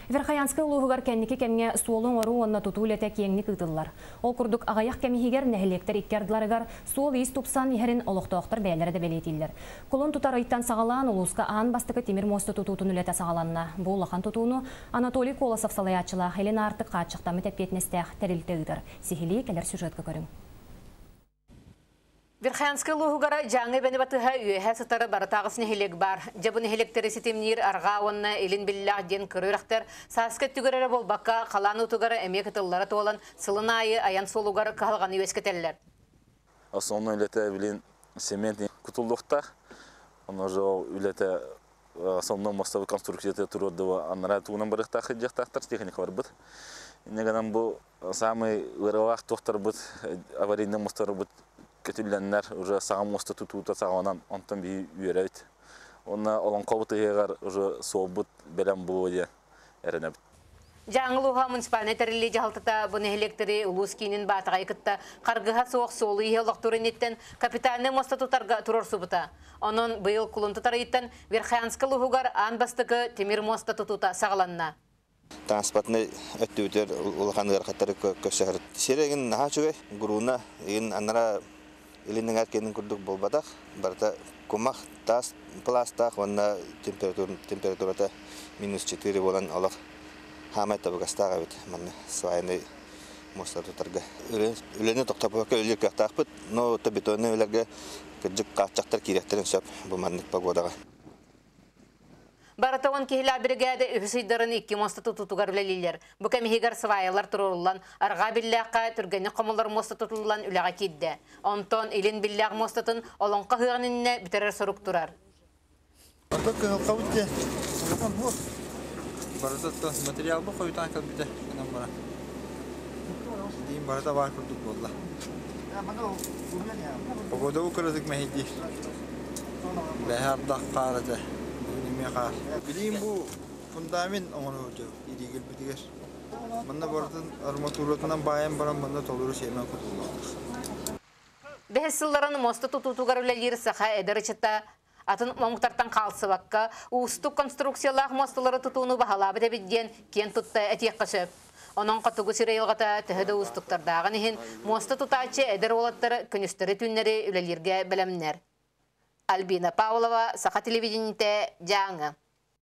Верхоянскай улууһугар кэнники кэмҥэ суолу оҥоруу уонна тутуу үлэтэ киэҥник ыытыллар. Ол курдук аҕыйах кэм иһигэр нэһилиэктэр икки ардыларыгар суол-иис тупсан иһэрин олохтоохтор бэйэлэрэ да бэлиэтииллэр. Кулун тутар ыйтан саҕалаан улууска аан бастакы тимир муоста тутуутун үлэтэ саҕаланна. Бу улахан тутууну Анатолий Колосов салайааччылаах Илин Аартык хааччахтаммыт эппиэтинэстээх тэрилтэ ыытар. Сиһилии кэлэр сюжетка көрүҥ. Верхоянскай улууһугар Дьааҥы эбэни батыһа үөһэ сытар барытааҕыс нэһилиэк баар. Дьэ бу нэһилиэктэри ситимниир арҕаа уонна илин биллээх диэн кыра үрэхтэр сааскы өттүгэр эрэ буолбакка, халаан уутугар эмиэ кытыллара туолан, сылын аайы айан суолугар кыһалҕаны үөскэтэллэр. Основной үлэтэ билин цемент кутуллуохтаах. Онно уже үлэтэ основной мостовой конструкцията туруордуба анараа тугунан барыахтаах сылдьыахтаахтар техника барбыт. Инньэ гынан бу самый ыаралаах туохтарбыт аварийнай мостарбыт көтүллэннэр уже саҥа муоста тутуута саҕаланан онтон биһи үөрэбит. Уонна олоҥхобут ыһыаҕар уже суолбут бэлэм буолуо диэн эрэнэбит. Дьааҥы улууһа муниципальнай тэриллии дьаһалтата бу нэһилиэктэри улуус киинин Баатаҕайы кытта харгыһа суох суолу-ииһи олохтуур инниттэн капитальнай муоста тутарга туруорсубута. Онон быйыл кулун тутар ыйыттан Верхоянскай улууһугар аан бастакы тимир муоста тутуута саҕаланна. Транспортнай өттүбүтүгэр улахан ыарахаттары көрсөһөр. Сир эҥин наһаа үчүгэй, груна игин анараа илин эҥээр киэнин курдук буолбатах. Барыта кумах, таас пластаах уонна температурата минус 4 буолан олох хаамай табыгастаах эбит манна свайный муоста тутарга. Үлэни тохтоппокко үлэлиир кыахтаахпыт, но бетонный үлэлэргэ кырдьык хааччахтар киириэхтэрин сөп бу маннык погодаҕа. Барыта он киһилээх биригээдэ үһүс ыйдарын икки муоста тутуутугар үлэлииллэр. Бу кэм иһигэр сваялар туруоруллан, арҕаа биллээххэ түргэнник хомуллар муоста тутуллан үлэҕэ киирдэ. Онтон илин биллээх муостатын Олоҥхо ыһыаҕын иннинэ бүтэрэр сорук турар. Ото кыһылҕабыт диэн улахан суох. Барыта материалбыт хойутаан кэлбитэ гынан баран. Диин барыта баар курдук буолла. Погода кыратык мэһэйдиир. Бэһэ ардах хаар этэ. Бүгүн эмиэ хаар. Билигин бу фундамент оҥоруо илиигирбитигэр. Манна барытын арматуратынан баайан баран манна толору сиэмэн кутуллуохтаах. Бэһис сылларын муоста тутуутугар үлэлиир саха эдэр ыччата атын омуктартан хаалсыбакка уустук конструкциялаах муосталары тутууну баһылаабыт эбит диэн киэн тутта этиэххэ сөп. Онон хотугу сир айылҕата төһө да уустуктардааҕын иһин муоста тутааччы эдэр уолаттар күнүстэри-түүннэри үлэлииргэ бэлэмнэр. Альбина Павлова, Саха телевидениетэ, Дьааҥы.